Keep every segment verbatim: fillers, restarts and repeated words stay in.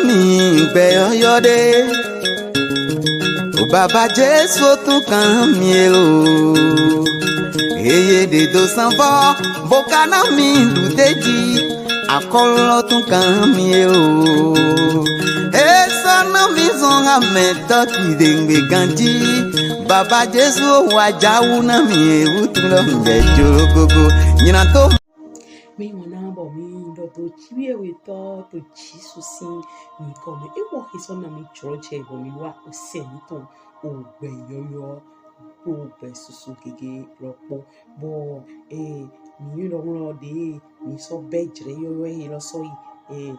Mi gbɛ yɔyɔ ɖe. O baba Jesu tun kan mi e o. Eye ɖe do sanfɔ, bo ka na mi ɖu te ji. Akɔlɔ tun kan mi e o. Esɔ na mi zɔn ha mɛ tɔ ti de ngbe ganji. Baba Jesu wa jawu na mi e wutu lɔ mi jɛ jolo gogo. Nyina to. Mi wana bɔ mi dɔ to Jiwheyɛwhe tɔ to Jesu sin nyikɔ mɛ. Ewɔ he sɔ na mi jlo jɛ bɔ mi wa osɛ mitɔn, ogbɛ yɔyɔ kpo ogbɛ susu gege lɔ kpo. Bɔ e mi lɔ ŋlɔ ɖe mi sɔ bɛ jlɛ yɔyɔ he lɔ sɔ yi e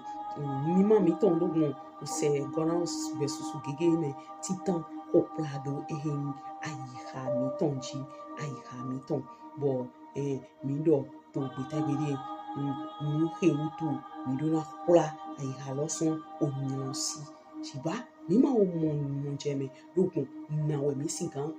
mi ma mitɔn ɖo gbɔn osɛ gɔna ogbɛ susu gege mɛ titan xo kpla do ehe ayiha mitɔn ji, ayiha mitɔn. Bɔ e mi dɔ to gbeta gbe ɖe, nu he wutu mi ɖo na kpla ayiha lɔ sɔn onylan si. Shigba mi ma wo mɔ mɔ jɛ mɛ ɖo gbɔn na wɛ mi sigan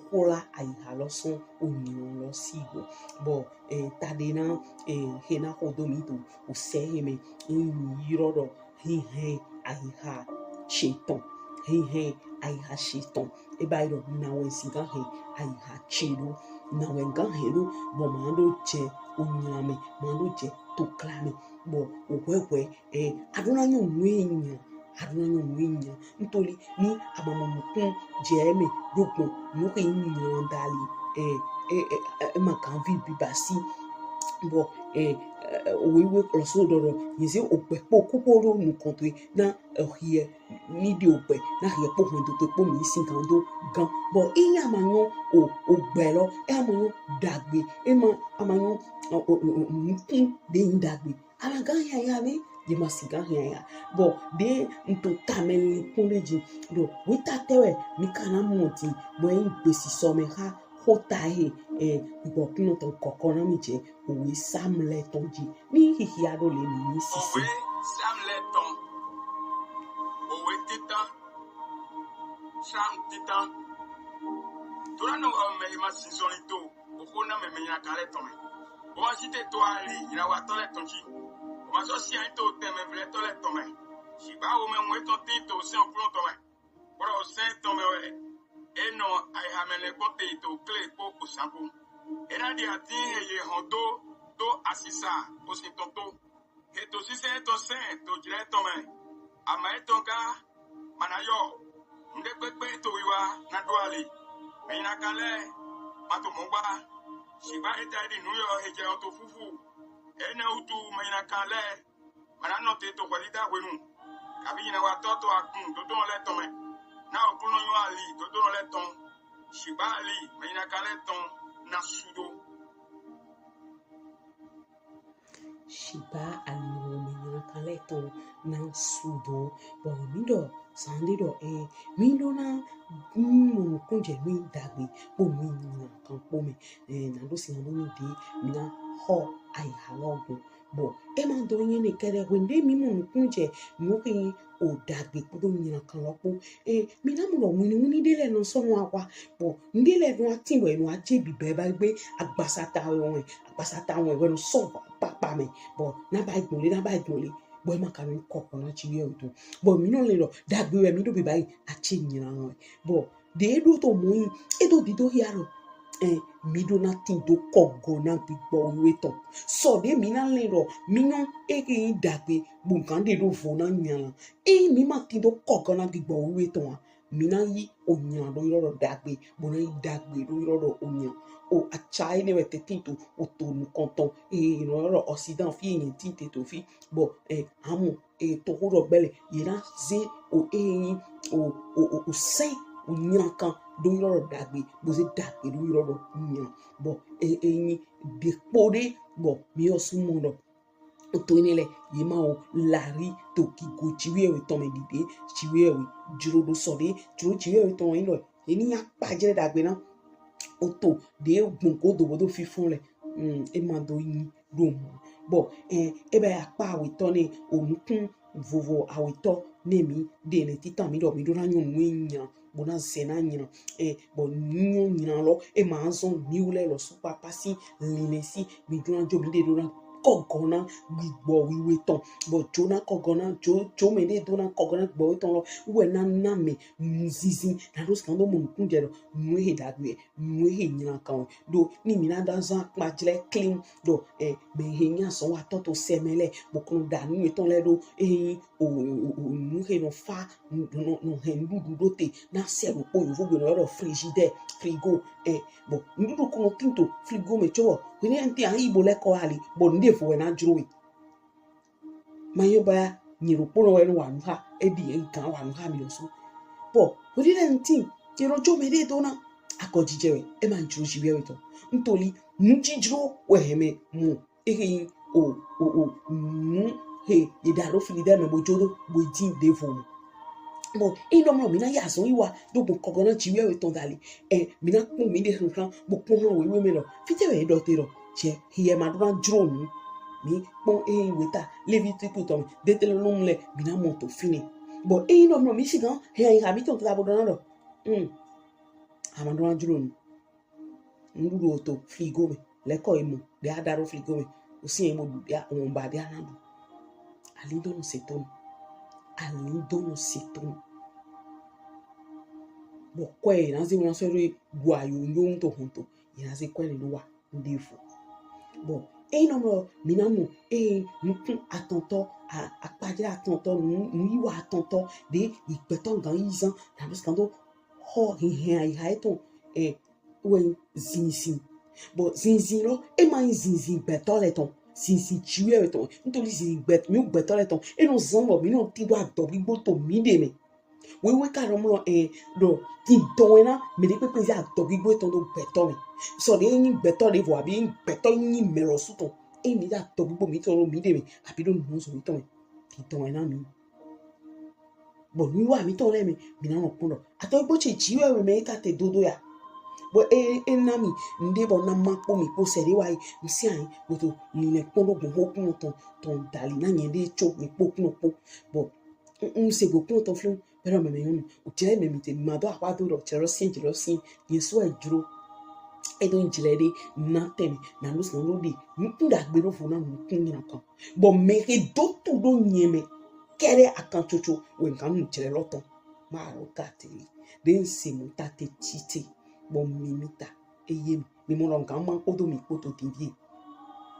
kpla ayiha lɔ sɔn onylan lɔ si gbɔn. Bɔ e taɖe na e he na xo do mi to osɛ he mɛ, e mi ylɔ dɔ hinhɛn ayiha shetɔn, hinhɛn ayiha shetɔn. E ba yi dɔ na wɛ sigan hɛn ayiha ce ɖo, na wɛ gan hɛn ɖo, bɔ ma ɖo jɛ onylan mɛ, ma ɖo jɛ tokla mɛ, bɔ ohwɛhwɛ e a ɖo na nyɔ nu e nylan, a ɖo na nyɔ nu e nylan. Ntoli ni a ma mɔ nukun jɛ mɛ ɖo gbɔn nu he nylan dali e e e e ma ganvi biba si. Bɔ e e owe we kplɔ so dɔ dɔ yeze ogbɛ kpo kupo ɖo nukɔn to e na ehiɛ mi ɖe ogbɛ na hiɛ kpo hwɛndo to kpo mi sigan do gan. Bɔ e nya ma nyɔ o ogbɛ lɔ, e a ma nyɔ dagbe, e ma a ma nyɔ o o o nukun ɖe nyi dagbe. A ma gan hiahiã mɛ, ye ma sigan hiahiã. Bɔ ɖe n to tamɛ linkpɔn ɖe ji dɔ weta tɛ wɛ mi ka na mɔ din bɔ e nyi gbesisɔ mɛ ha xota he e gbɔkunɔ tɔn kɔkɔ na mi jɛ owe Sam lɛ tɔn ji. Mi hihia ɖo le mi mi sisi. Owe Sam lɛ tɔn. Owe titan. Sam titan. To na nɔ ɔ mɛ e ma si zɔnlin to oxo na mɛ mɛ nyina kan lɛ tɔn mɛ. O ma si te to ali nyina wa tɔ lɛ tɔn ji. O ma sɔ si anyi to tɛmɛ vlɛ tɔ lɛ tɔn mɛ. Shigba wo mɛ ŋu etɔn tin to sɛn okplɔn tɔn mɛ. Kpɔ ɖɔ sɛn tɔn mɛ wɛ e nɔ ayiha mɛ lɛ kpɔ te to kle kpo osan kpo. E na ɖi atin he ye hɔn do to asisa osin tɔn to. He to sinsɛn etɔn sɛn to jlɛ etɔn mɛ. Ama etɔn ka ma na yɔ. Nuɖe kpekpe to wiwa na ɖo ali. Mɛ nyina kan lɛ ma to mɔ gba. Shigba eta e ɖi nu yɔ he jɛ ɔ to fufu. Enɛ wutu mɛ nyina kan lɛ ma na nɔte to hwɛdida hwenu, kavi nyina wa tɔ to agun dodonɔ lɛ tɔn mɛ. Na Oklunɔ nyɔ ali dodonɔ lɛ tɔn. Shigba ali mɛ nyina kan lɛ tɔn na sudo. Shigba ali mɛ nyina kan lɛ tɔn na sudo. Bɔ mi dɔ sande dɔ e mi ɖo na mɔ nukun jɛ mi dagbe kpo mi nyina kan kpo mɛ. E na ɖo si na ɖo mi de mi na xɔ ayiha lɔ gbɔn. Bɔ e ma do nyɛ ne kɛɖɛ hwenu ɖe mi mɔ nukun jɛ nu he o dagbe kpodo nyina kan lɔ kpo. E mi na mɔ dɔ wini wini ɖe lɛ nɔ sɔ nɔ wa. Bɔ nɖe lɛ nɔ atin bɔ e nɔ aje bibɛ ba gbe agbasata wɛ wɛ agbasata wɛ wɛ nɔ sɔ kpakpa mɛ. Bɔ na ba gbɔn le na ba gbɔn le. Bɔ e ma ka nɔ kɔkɔ na ci yɛ o to. Bɔ mi nɔ le dɔ dagbe wɛ mi ɖo bi ba yi ace nyina wɛ. Bɔ ɖe ɖo to mɔ yi e do dido ya lɔ. E mi ɖo na tin do kɔgɔ na gbigbɔ wiwe tɔn. Sɔ ɖe mi na le dɔ mi nyɔ e ke yi dagbe gbɔnkan ɖe ɖo vo na nyala. E mi ma tin do kɔgɔ na gbigbɔ wiwe tɔn a, mi na yi onyla ɖo ylɔ dɔ dagbe, bo na yi dagbe ɖo ylɔ dɔ onyla. O aca enɛ wɛ te tin to o to nukɔn tɔn e nɔ ylɔ dɔ Occident fi e nyɛ tin te to fi. Bɔ e amu e toxo dɔ gbɛ lɛ ye na ze o e nyi o o o o sɛn o nylankan ɖo ylɔ dɔ dagbe, bo ze dagbe ɖo ylɔ dɔ nyla. Bɔ e e nyi ɖekpo ɖe bɔ mi yɔ sumɔ dɔ o to enɛ lɛ ye ma o lari to gigo Jiwheyɛwhe tɔn mɛ ɖiɖe, Jiwheyɛwhe jlo ɖo sɔ ɖe jlo Jiwheyɛwhe tɔn nyi dɔ ye ni nya kpajlɛ dagbe na o to ɖe gbɔn godo bo do fifɔn lɛ. Mm, e ma do nyi ɖo mɔ. Bɔ e e bɛ akpa awetɔ nɛ o nukun vovo awetɔ nɛ mi ɖe nɛ titan mi dɔ mi ɖo na nyɔ nu e nyla bo na zɛ na nyla. E bɔ nyɔ nyla lɔ e ma zɔn mi wlɛ lɔ su kpakpa si linlɛn si mi ɖo na jo mi ɖe ɖo na kɔgɔna gbigbɔ wiwe tɔn. Bɔ jo na kɔgɔna, jo, jo mɛ ɖe do na kɔgɔna gbigbɔ wiwe tɔn lɔ, wɛ na na mɛ nuzinzin, na ɖo sigan do mɔ nukun jɛ ɖɔ nu he ɖagbe, nu he nylankan o. Ɖo ni mi na ɖa zan akpajlɛ klin ɖɔ, ɛ, mɛ he nya sɔn wa tɔ to sɛmɛ lɛ, bo kɔn ɖa nu etɔn lɛ ɖo, e, o, o, o, nu he nɔ fa, nɔ, nɔ hɛn nuɖuɖu ɖo te, na sɛ ɖokpo yovogbe nɔ yrɔ ɖɔ frigidaire, frigo, ɛ, bɔ nuɖuɖu kɔn tin to frigo mɛ co bɔ, hwenɛ n te ayi bo lɛ kɔ ali, bɔ nuɖe vo wɛ na jlo we. Ma yɔ ba ya, nyi ɖokpo nɔ wɛ nɔ wa nu ha, ebi e gan wa nu ha mi lɔ so. Bɔ hwenɛ n tin, te nɔ jo mɛ ɖe do na akɔjijɛ wɛ, e ma jlo ji wɛ wɛ tɔ. Ntoli, nujijlo wɛ hɛn mɛ mɔ ehe nyi o, o, o, nu he ye ɖa ɖo frigidaire mɛ bo jo do bo din ɖevo mɔ. Bɔ e nɔ mlɔ mi na ya azɔn yi wa do gbɔn kɔgɔna ji wɛ wɛ tɔn dali. Ɛ, mi na kpɔn mi ɖe xixan bo kpɔn hlan wewe mɛ lɔ. Fitɛ wɛ e ɖɔ te lɔ? Jɛ hiɛ ma ɖo na jlo nu. Mi kpɔn e weta Levitiko tɔn mɛ, Deutéronome lɛ, mi na mɔ to finɛ. Bɔ e nɔ mlɔ mi sigan he ayi ha mi tɔn ta bo ɖɔ na ɖɔ, hmm, a ma ɖo na jlo nu. Nuɖuɖu to frigo mɛ, lɛkɔ e mɔ ɖe a ɖa ɖo frigo mɛ, o sin e mɔ ɖu ɖe a, wɔn ba ɖe a na ɖu. Alindonu se tɔn, alindonu se tɔn. Bɔ kɔɛ na ze wɔn sɔ ɖo wa yo yo to hɔn to, ye na ze kɔɛ ne ɖo wa ɖevo. Bɔ e nɔ mlɔ mi na mɔ e nukun atɔntɔ, a, akpajlɛ atɔntɔ, nu, nuyiwa atɔntɔ ɖe yi gbɛtɔ gan yi zan na ɖo sigan do xɔ hinhɛn ayiha etɔn, ɛ, wɛ nyi zinzin. Bɔ zinzin lɔ, e ma nyi zinzin gbɛtɔ lɛ tɔn. Zinzin ji wɛ wɛ tɔn. Ntoli zinzin gbɛ, mi gbɛtɔ lɛ tɔn, e nɔ zan bɔ mi nɔ tin do adɔgbigbo to mi ɖe mɛ. Wewe ka ɖɔ mlɔ, ɛ, ɖɔ tin dɔn wɛ na mɛ ɖe kpekpe ze adɔgbigbo etɔn do gbɛtɔ mɛ. Sɔ ɖe nyi gbɛtɔ ɖevo abi gbɛtɔ nyi mɛ lɔ su tɔn, e mi ze adɔgbigbo mi tɔn ɖo mi ɖe mɛ abi ɖo nuzɔn mi tɔn mɛ. Tin dɔn wɛ na mi. Bɔ nuyiwa mi tɔn lɛ mɛ, mi na nɔ kpɔn ɖɔ atɔgbigbo ce ji wɛ wɛ mɛ e ka te dodo ya. Bɔ e, e na mi nuɖe bɔ na ma kpɔ mi kpɔ sɛ ɖe wa yi, mi si anyi bo to mi nɛ kpɔn ɖo gbɔn xo kpɔn tɔn, tɔn dali na nyɛ ɖe co mi kpɔ kpɔn kpɔ. Bɔ n, n se gbɔ kpɔn tɔn flu, bɛ ɖɔ mɛ mɛ nyɔnu, o jɛ mɛ mi te ma do akpa do ɖɔ jɛ lɔ sin, jɛ lɔ sin, Yesu e jlo. E do jlɛ ɖe na tɛmɛ, na nu sɔn ɖo ɖi, nukun ɖagbe ɖo vo na nukun nylankan. Bɔ mɛ he do tu ɖo nyɛ mɛ kɛɖɛ akan coco wɛ n ka nu jlɛ lɔ tɔn. Ma ro ka te li. Ɖe n se mɔ ta te ci te. Bɔ mi mi ta. E ye mi. Mi mɔ lɔ n ka ma kpodo mi kpoto ti vie.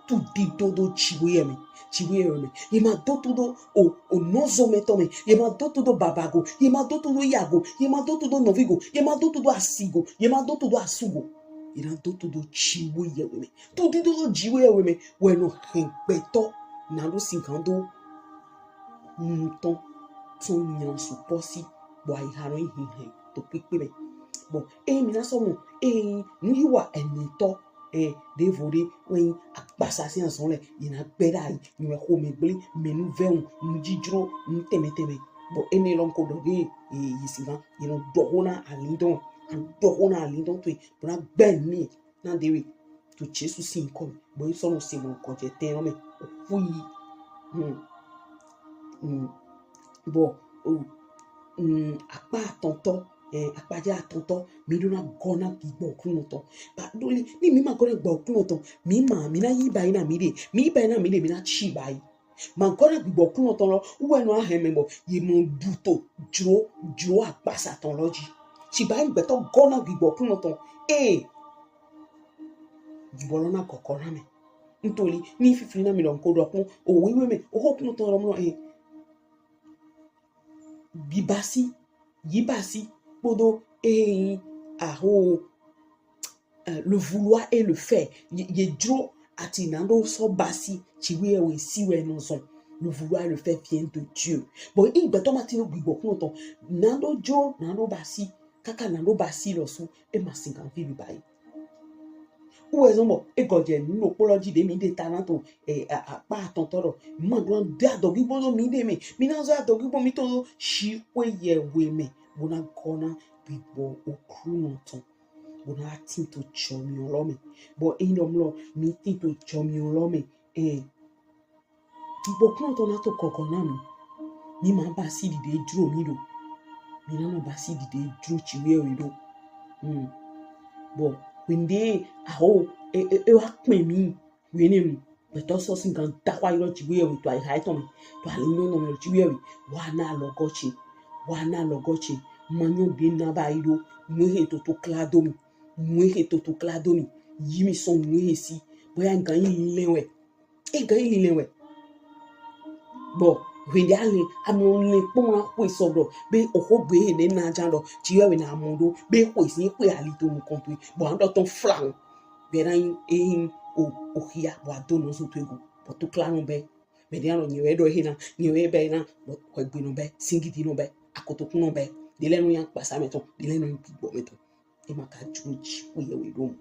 Tu dido do jiwe mɛ. Jiwe mɛ. Ye ma do tu do o, o nɔzɔmɛtɔ mɛ. Ye ma do tu do babago. Ye ma do tu do yago. Ye ma do tu do nɔvigo. Ye ma do tu do asigo. Ye ma do tu do asugo. Ye na do tu do jiwe mɛ. Tu dido do jiwe mɛ. Wɛ nɔ hɛn gbɛtɔ na ɖo sigan do nutɔn tɔn nylan sukpɔ si, bɔ ayiha nɔ yi hinhɛn to kpekpe mɛ. Bɔ e mi na sɔ mɔ, e nuyiwa ɛnɛtɔ, ɛ, ɖevo ɖe wɛ nyi agbasa sin azɔn lɛ, ye na gbɛ ɖa yi, nyɛ xomɛ gble, mɛ nu vɛun, nu jijlo, nu tɛmɛ tɛmɛ. Bɔ enɛ lɔ n ko ɖɔ ɖe, e, yi sigan, ye nɔ ɖɔ xo na alindɔn, a ɖɔ xo na alindɔn towe, bo na gbɛ nu na ɖe we to Jesu sin yinkɔ mɛ. Bɔ e sɔ nɔ se mɔ kɔjɛ tɛn lɔ mɛ. Oku yi. Hmm. Hmm. Bɔ, o, hmm, akpa atɔntɔ, eh, akpajlɛ atɔntɔ, mi ɖo na gɔ na gbigbɔ Oklunɔ tɔn. Ba ɖo li, ni mi ma gɔ na gbigbɔ Oklunɔ tɔn, mi ma, mi na yi ba yi na mi ɖe, mi yi ba yi na mi ɖe, mi na ci ba yi. Ma gɔ na gbigbɔ Oklunɔ tɔn lɔ, wɛ nɔ ahɛn mɛ bɔ ye mɔ ɖu to jlo, jlo agbasa tɔn lɔ ji. Ci ba yi gbɛtɔ gɔ na gbigbɔ Oklunɔ tɔn, ee, gbigbɔ lɔ na gɔgɔ na mɛ. Ntoli, ni fifli na mi lɔ n ko ɖɔ kpɔn, o wiwe mɛ, o xo Oklunɔ tɔn lɔ mlɔ, ee, bibasi, yibasi, kpodo, ee, aho, euh, le vouloir et le faire. Ye, ye jlo ati na ɖo sɔ basi, ci wɛ wɛ si wɛ nɔ zɔn. Le vouloir et le faire vient de Dieu. Bon, i gbɛtɔ ma tin ɖo gbigbɔ Oklunɔ tɔn. Na ɖo jlo, na ɖo basi, kaka na ɖo basi lɔ su, e ma sigan vivi ba yi. Wɛ zɔn bɔ e gɔjɛ nu ɖokpo lɔ ji ɖe mi ɖe ta na to, eh, a, akpa atɔntɔ lɔ. Ma ɖo na ɖe adɔgbigbo ɖo mi ɖe mɛ. Mi na zɔn adɔgbigbo mi tɔn ɖo ci wɛ yɛ wɛ mɛ. Bo na gɔ na gbigbɔ Oklunɔ tɔn. Bo na tin to jɔmiɔ lɔ mɛ. Bɔ e nyi ɖɔ mlɔ mi tin to jɔmiɔ lɔ mɛ, eh, gbigbɔ Oklunɔ tɔn na to gɔgɔ na mi. Mi ma basi ɖiɖe jlo mi ɖo. Mi na nɔ basi ɖiɖe jlo ci wɛ wɛ ɖo. Hmm. Bɔ hwenɖe aho, e, e, e wa kpɛn mi hwenɛnu. Gbɛtɔ sɔ sin gan da xɔ ayi lɔ Jiwheyɛwhe to ayiha etɔn mɛ, to ali nyɔnɔ mɛ lɔ Jiwheyɛwhe, wa na alɔgɔ ce, wa na alɔgɔ ce. Ma nyɔ ɖe na ba yi ɖo, nu he toto kla do mi, nu he toto kla do mi, yi mi sɔn nu he si, boya gan yi lɛ wɛ, e gan yi lɛ wɛ. Bɔ hwende ale amɔ lɛ kpɔn na xwe sɔ ɖɔ be oxo gbe he ne na jan ɖɔ Jiwheyɛwhe na mɔ ɖo be xwe si xwe ali to nukɔn to, bɔ an ɖɔ tɔn flan. Bena yin eyin o o xia bɔ a do nɔ zo to ego bɔ to kla nɔ bɛ. Mɛ ɖe anɔ nyɛ wɛ ɖɔ ehe na, nyɛ wɛ bɛ na, bɔ xɔgbe nɔ bɛ, singidi nɔ bɛ, akotokun nɔ bɛ, ɖe lɛ nɔ yin akpasa mɛ tɔn, ɖe lɛ nɔ yin gbigbɔ mɛ tɔn. E ma ka ju ji ko yɛ wɛ ɖo mɔ.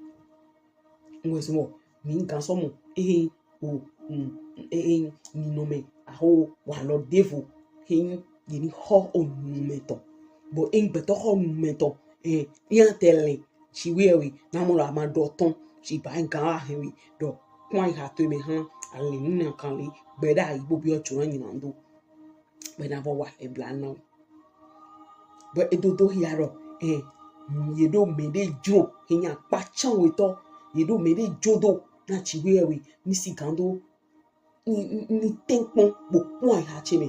N wɛ zɔn bɔ mi gan sɔ mɔ ehe o, mm, ehe ninɔmɛ aho walɔ devo he yin ye ni xɔ o numɛ tɔn. Bɔ eyin gbɛtɔ xɔ numɛ tɔn, eh, yin a tɛ lɛ Jiwheyɛwhe na mɔ lɔ a ma ɖɔ tɔn, ci ba gan wa hɛn we ɖɔ kpɔn ayiha to mɛ hlan ale nu na kan le gbɛ ɖa yi bo biɔ jo na nyina do. Gbɛ na vɔ wa ebla na we. Bɔ e do do hia ɖɔ, eh, ye ɖo mɛ ɖe jo, he nya kpa can wetɔ, ye ɖo mɛ ɖe jo do na Jiwheyɛwhe ni si gan do ni, ni, ni tɛnkpɔn bo kpɔn ayiha ce mɛ,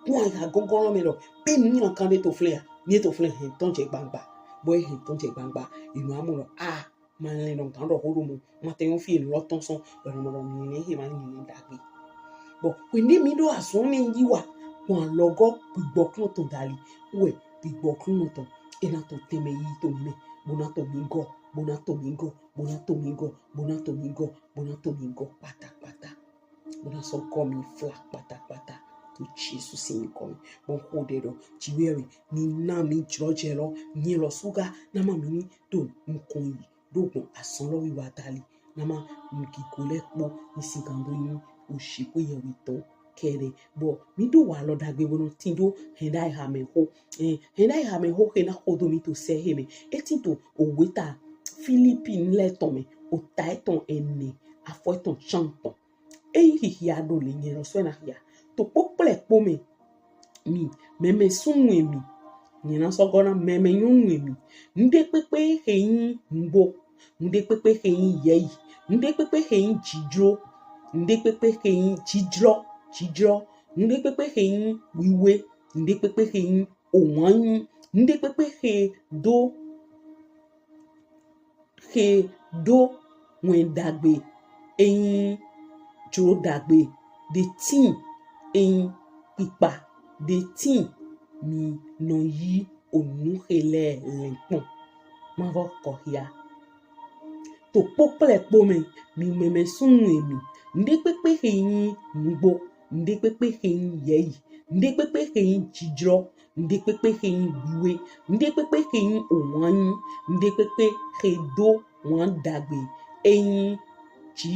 kpɔn ayiha gɔngɔn lɔ mɛ lɔ, be nu yin kan ɖe to flɛ ya, ni to flɛ hɛn tɔn jɛ gbangba, bɔ e hɛn tɔn jɛ gbangba, e nɔ amɔ lɔ, ah, ma lɛ nɔ gan ɖɔ xo ɖo mɔ, ma tɛ yɔn fi e lɔ tɔn sɔn, bɔ nɔ mɔ lɔ mi ne he ma yin ne dagbe. Bɔ hwende mi ɖo azɔn ne yi wa, kpɔn alɔgɔ gbigbɔ klɔn tɔn dali, wɛ gbigbɔ klɔn tɔn, e na to tɛmɛ yi to mi mɛ, bo na to mi gɔ, bo na to mi gɔ, bo na to mi gɔ, bo na to mi gɔ, bo na to mi gɔ kpatakpata. Bo na sɔ gɔ mi fla kpatakpata to Jesu sin yinkɔ mɛ. Bɔ n xo ɖɛ ɖɔ Jiwheyɛwhe ni na mi jlɔjɛ lɔ, nyɛ lɔ suga na ma mi ni to nukɔn yi ɖo gbɔn azɔn lɔ wiwa dali. Na ma nu gigo lɛ kpo ni si gan do yin o Jiwheyɛwhe tɔn kɛɖɛ. Bɔ mi ɖo walɔ dagbe bo nɔ tin do hɛn ɖayi ha mɛ xo. Eh, hɛn ɖayi ha mɛ xo he na xo do mi to sɛ he mɛ. E tin to owe ta Filipi lɛ tɔn mɛ, ota etɔn ɛnɛ, afɔ etɔn can tɔn. Eyin hihia ɖo le nyɛ lɔ sɔ e na hia. To kpokplɛ kpo mɛ, mi, mɛmɛ sunnu emi, nyɛ na sɔ gɔ na mɛmɛ nyɔnu emi. Nuɖekpekpe he yin nugbo, nuɖekpekpe he yin yɛyi, nuɖekpekpe he yin jijlɔ, nuɖekpekpe he yin jijlɔ, jijlɔ, nuɖekpekpe he yin wiwe, nuɖekpekpe he yin owanyi, nuɖekpekpe he do he do wɛn dagbe, eyin jlo dagbe ɖe tin, eyin kpikpa ɖe tin, mi nɔ yi onu he lɛ lɛnkpɔn. Ma vɔ kɔ hia. To kpokplɛ kpo mɛ, mi mɛmɛ sunnu emi. Nuɖekpekpe he yin nugbo, nuɖekpekpe he yin yɛyi, nuɖekpekpe he yin jijlɔ, nuɖekpekpe he yin wiwe, nuɖekpekpe he yin owanyi, nuɖekpekpe he do wan dagbe, eyin ji,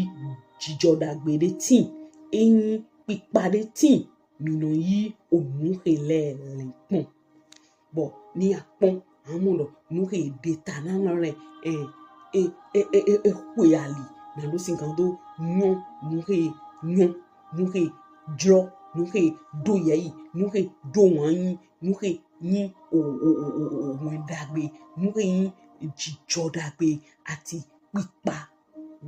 jijɔ dagbe ɖe tin, eyin kpikpa ɖe tin, mi nɔ yi onu he lɛ lɛnkpɔn. Bɔ ni a kpɔn, a mɔ ɖɔ nu he ɖe ta na nɔ lɛ, eh, e, e, e, e, e xwe ali, na ɖo sin gan do nyɔ, nu he nyɔ, nu he jlɔ, nu he do yɛyi, nu he do wanyi, nu he yin o, o, wɛn dagbe, nu he yin jijɔ dagbe, ati kpikpa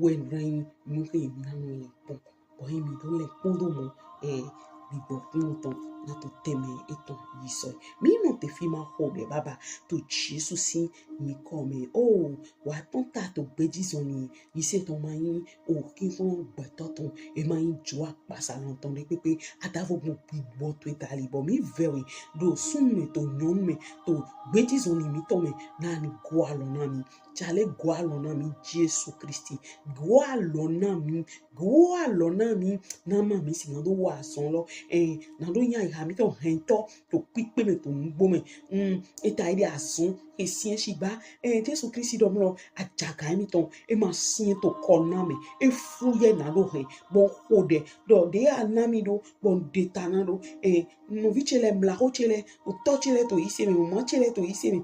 wɛ na yin nu he mi na nɔ lɛnkpɔn. Bɔ eyin mi ɖo lɛnkpɔn do mɔ, eh, gbigbɔ kunnu tɔn na to tɛmɛ etɔn yi sɔ. Mi nɔte fi ma xo ɖɛ baba to Jesu sin yinkɔ mɛ. O, wa tɔn ta to gbeji zɔnlin, yise tɔn ma yin o kinkun gbɛtɔ tɔn, e ma yin jo akpasa lɔn tɔn ɖekpekpe, adavo gbɔn gbigbɔ towe dali bɔ mi vɛ we ɖo sunnu mɛ to nyɔnu mɛ to gbeji zɔnlin mitɔn mɛ na ni gɔ alɔ na mi. Jale gɔ alɔ na mi Jesu Kristi. Gɔ alɔ na mi. Gɔ alɔ na mi. Na ma mi si na ɖo wa azɔn lɔ. Eh, na ɖo yin ayiha mitɔn hɛntɔ to kpikpe mɛ to nugbo mɛ. Mm, eta yi ɖe azɔn he sinyɛn sigba. Eh, Jesu Kristi ɖɔ mlɔ ajaga emitɔn e ma sinyɛn to kɔ na mɛ. E fu yɛ na ɖo hɛn. Bɔ n xo ɖɛ ɖɔ ɖe a na mi ɖo bɔ n ɖe ta na ɖo. Eh, nɔvi ce lɛ, mlaxo ce lɛ, otɔ ce lɛ to yise mɛ, mama ce lɛ to yise mɛ,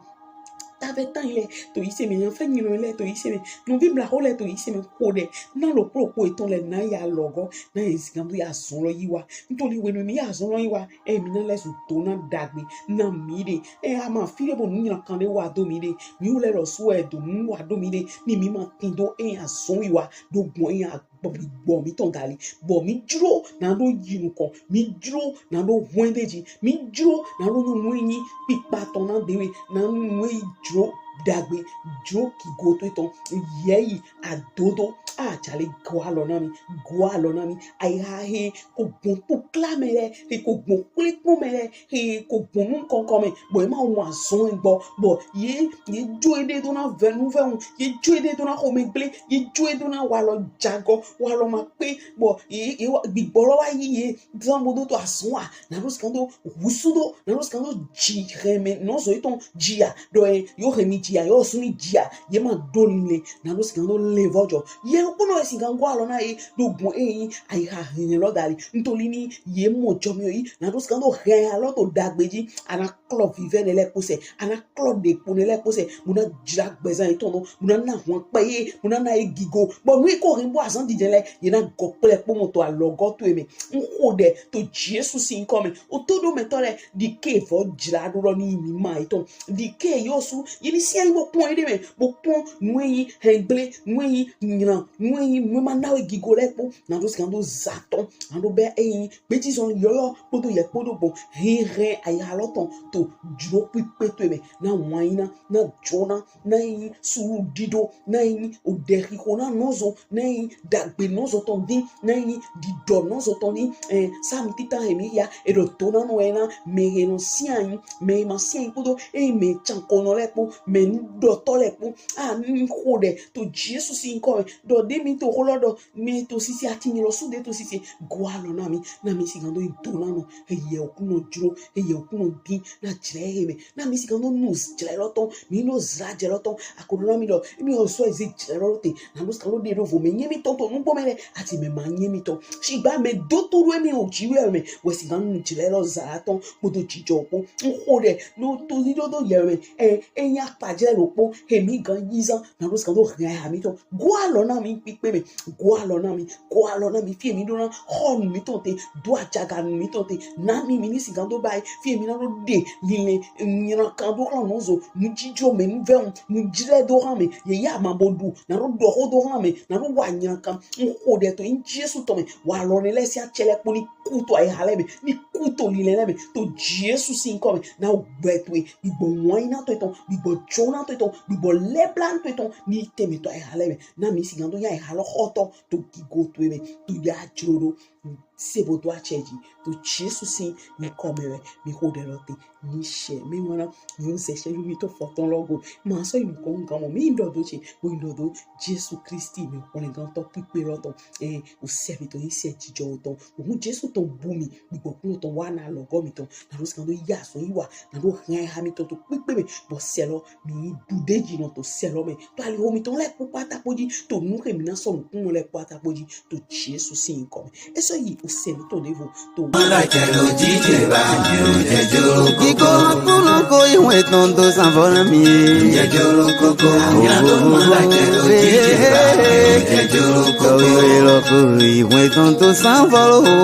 tavɛtan lɛ to yise mɛ, yanfɛ nyinɔ lɛ to yise mɛ, nɔvi mlaxo lɛ to yise mɛ, xo ɖɛ na lɔ kplo kpo etɔn lɛ na ya lɔgɔ na ye zigan do ya azɔn lɔ yi wa. Ntoli wenu mi ya azɔn lɔ yi wa, e mi na lɛ zu do na dagbe na mi ɖe. E a ma fi ɖe bo nu nyina kan ɖe wa do mi ɖe. Mi wu lɛ lɔ su e do nu wa do mi ɖe. Ni mi ma tin do e ya azɔn yi wa do gbɔn e ya Bɔ mi gbɔ mi tɔn gali, bɔ mi jlo na ɖo yi nukɔn, mi jlo na ɖo hwɛn ɖe ji, mi jlo na ɖo nyɔnu enyi kpikpa tɔn na dewe, na nu e jlo dagbe, jlo kigo to etɔn, yɛyi, adodo. A jale, gɔ alɔ na mi, gɔ alɔ na mi. Ayiha he ko gbɔn kpokla mɛ lɛ, he ko gbɔn kplikpɔn mɛ lɛ, he ko gbɔn nu kɔnkɔn mɛ, bɔ e ma wɔn azɔn gbɔ, bɔ ye ye jo e ɖe do na vɛnu vɛnu, ye jo e ɖe do na xomɛgble, ye jo e ɖe do na walɔ jagɔ, walɔ ma kpe, bɔ ye ye wa- gbigbɔ lɔ wa yi ye zan bo do to azɔn wa, na ɖo sikan do husu do, na ɖo sikan do ji hɛmɛ nɔzɔ etɔn jiya, ɖɔ e yo hɛmi jiya, yo suni jiya, ye ma do lile, na ɖo sikan do le vɔ jɔ. Ye kpɔnɔ e sikan gɔ alɔ na ye ɖo gbɔn e yi ayiha hɛn lɔ dali. Ntoli ni ye mɔ jɔ mi yi, na ɖo sikan do hɛn alɔ to dagbe ji, ana klɔ vivɛ ne lɛ kposɛ, ana klɔ ɖekpo ne lɛ kposɛ, mo na jla gbɛzan etɔn nɔ, mo na na hɔn kpɛ ye, mo na na ye gigo. Bɔ nu yi ko hɛn bo azan didɛ lɛ, ye na gɔ kplɛ kpɔmɔ to alɔgɔ to e mɛ. N xo ɖɛ to Jesu sin nkɔ mɛ. O to ɖo mɛtɔ lɛ, ɖike vɔ jla ɖo lɔ ni mi ma etɔn. Ɖike yɔ su, ye ni sia yi bo kpɔn ye ɖe mɛ, bo kpɔn nu e yi hɛngble, nu e yi nyina, nu e yi nu e ma na we gigo lɛ kpo. Na ɖo sikan do zatɔn, na ɖo bɛ e yi gbejizɔn yɔyɔ kpodo yɛ kpodo gbɔn. Hɛn hɛn ayiha lɔ tɔn to jlo kpikpe to e mɛ. Na wɔn yi na, na jona, na yi suru dido, na yi o ɖe xixo na nɔzɔ, na yi dagbe nɔzɔ tɔn din, na yi didɔ nɔzɔ tɔn din. Eh, Sam tita hɛmi ya, e ɖo to na nɔ e na mɛ he nɔ sia yi, mɛ he ma sia yi kpodo e mɛ tsankonɔ lɛ kpo, mɛ nu ɖɔtɔ lɛ kpo. A n xo ɖɛ to Jesu sin nkɔ mɛ, ɖɔ ɖe mi to xo lɔ ɖɔ mi to sisi ati mi lɔ su ɖe to sisi, gɔ alɔ na mi, na mi sikan do yi do na nɔ, eyɛ okunɔ jlo, eyɛ okunɔ din, na jlɛ he mɛ, na mi sikan do nu jlɛ lɔ tɔn, mi no zla jlɛ lɔ tɔn, akoɖo na mi lɔ, mi ɔ sɔ eze jlɛ lɔ te, na ɖo sikan do ɖe ɖo vo mɛ, nyɛ mi tɔn to nugbo mɛ lɛ, ati mɛ ma nyɛ mi tɔn, sigba mɛ do to ɖo mi o ji wɛ mɛ, wɛ sikan nu jlɛ lɔ zla tɔn kpodo jijɔ kpo, n xo ɖɛ, no to ɖiɖo do yɛ mɛ, ɛ, e nya kpajɛ ɖo kpo, he mi gan yi zan, na ɖo sikan do hɛn ayiha mi tɔn, gɔ alɔ na mi kpikpe mɛ, gɔ alɔ na mi, gɔ alɔ na mi, fie mi ɖo na xɔ nu mi tɔn te, do ajaga nu mi tɔn te, na mi mi ni sigan do ba yi, fie mi na ɖo ɖe lile nyina kan do xlan nɔzɔ, nu jijɔ mɛ, nu vɛun, nu jlɛ do xlan mɛ, ye ya ma bo ɖu, na ɖo ɖɔ xo do xlan mɛ, na ɖo wa nyina kan, n xo ɖɛ to yi Jesu tɔn mɛ, wa alɔ ne lɛ sia cɛ lɛ kpo ni ku to ayiha lɛ mɛ, ni ku to lile lɛ mɛ, to Jesu sin nkɔ mɛ, na gbɛ to e, gbigbɔ wɔn yi na to etɔn, gbigbɔ jo na to etɔn, gbigbɔ lɛbla to etɔn, ni tɛmɛ to ayiha lɛ mɛ, na mi sigan do ya ayiha lɔ xɔtɔ to gigo to e mɛ, to ya jlo ɖo, se bo do acɛ ji, to Jesu sin nkɔ mɛ wɛ mi xo ɖɛ lɔ te, ni sɛ mi wɔna, mi o zɛ sɛ mi to fɔtɔn lɔ go, ma sɔ yi nukɔn gan mɔ, mi yi ɖɔ do ce, bo yi ɖɔ do Jesu Kristi mi xɔlɛngantɔ kpikpe lɔ tɔn, ɛ, o sɛ mi to yi sɛ jijɔ tɔn, o hun Jesu tɔn bu mi, gbigbɔ kplɔ tɔn wa na alɔgɔ mi tɔn, na ɖo sikan do ya sɔ yi wa, na ɖo hɛn ayiha mi tɔn to kpikpe mɛ, bɔ sɛ lɔ mi yi ɖu ɖe ji nɔ to sɛ lɔ mɛ, to aliho mi tɔn lɛ kpo kpata kpo ji, to nu he mi na sɔ nukun lɛ kpata kpo ji, to Jesu sin nkɔ mɛ. E sɔ yi o sɛ mi tɔn ɖevo to. Mala cɛ lo jijɛ ba jɛ jɛ joro koko. Iko kuno ko iwe tɔn to sanfɔla mi. Jɛ joro koko. Mala cɛ lo jijɛ ba jɛ joro koko. Iwe tɔn to sanfɔla.